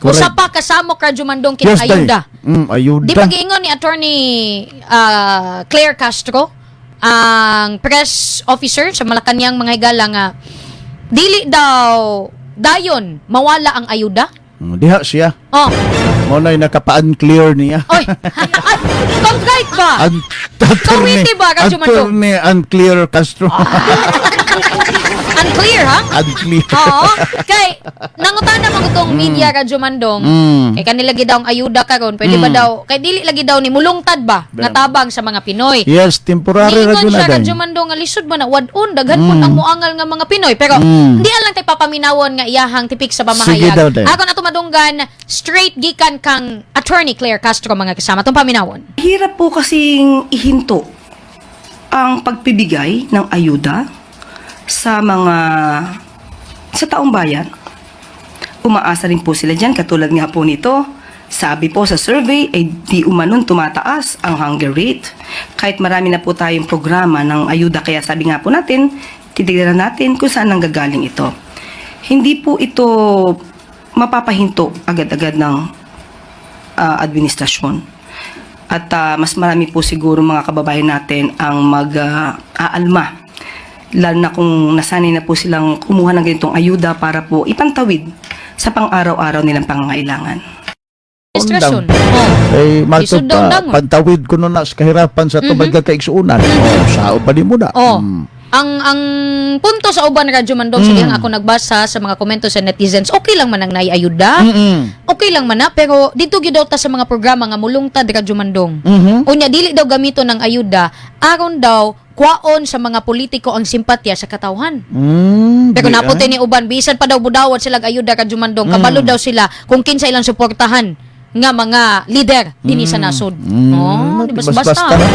Correct. Usa pa kasamok, Radyo Mandong, kinang Yes, day. ayuda. Ayuda. Di ba giingon ni Attorney Claire Castro, ang press officer sa Malacanang, mga higala, nga dili daw dayon mawala ang ayuda? Diha siya. Oh, Mao na'y nakapa-unclear niya. Oy. Ay, correct ba? Attorney, Kawiti ba, Radyo Mandong? Attorney Unclear Castro. Unclear ha? Unclear. Oo. Kay nangutana man itong media, Radyo Mandong. Kay kanila lagi daw ang ayuda karon, pwede ba daw kay dili lagi daw ni mulungtad ba nga tabang sa mga Pinoy? Yes, temporary ra Niingon gyud na siya, day. Radyo Mandong, nga lisod ba na wad-on, daghan pud ang muangal nga mga Pinoy. Pero hindi lang tay papaminawon nga iyahang tipik sa pamahayag. Sige daw, day. Ako na tumadunggan straight gikan kang Attorney Claire Castro, mga kasama. Itong paminawon. Hirap po kasing ihinto ang pagpibigay ng ayuda sa taong bayan. Umaasa rin po sila dyan, katulad nga po nito. Sabi po sa survey ay di umanon tumataas ang hunger rate. Kahit marami na po tayong programa ng ayuda, kaya sabi nga po natin, titignan natin kung saan nanggagaling ito. Hindi po ito mapapahinto agad-agad ng administrasyon. At mas marami po siguro mga kababayan natin ang mag-aalma. Lalo na kung nasanay na po silang kumuha ng ganitong ayuda para po ipantawid sa pang-araw-araw nilang pangangailangan. Administrasyon. Oh. Eh, Lisod matod daw pa, dangon. pantawid ko na sa kahirapan sa tubag mm kaigsuunan. Oh, sao pa di mo na. Oh. Ang punto sa uban, Radyo Mandong, sige, ang ako nagbasa sa mga komento sa netizens, okay lang man ang naiayuda. Okay lang man na, pero dito gyud daw ta sa mga programa nga mulungtad, Radyo Mandong. Unya dili daw gamito ng ayuda aron daw kwaon sa mga politiko ang simpatya sa katawhan. Pero Di, naputi ay. ni uban, bisan pa daw budawat sila ayuda, Radyo Mandong, kabalo daw sila kung kinsa ilang suportahan nga mga leader dinhi sa nasod. Oh, di basta-basta. Basta-basta na.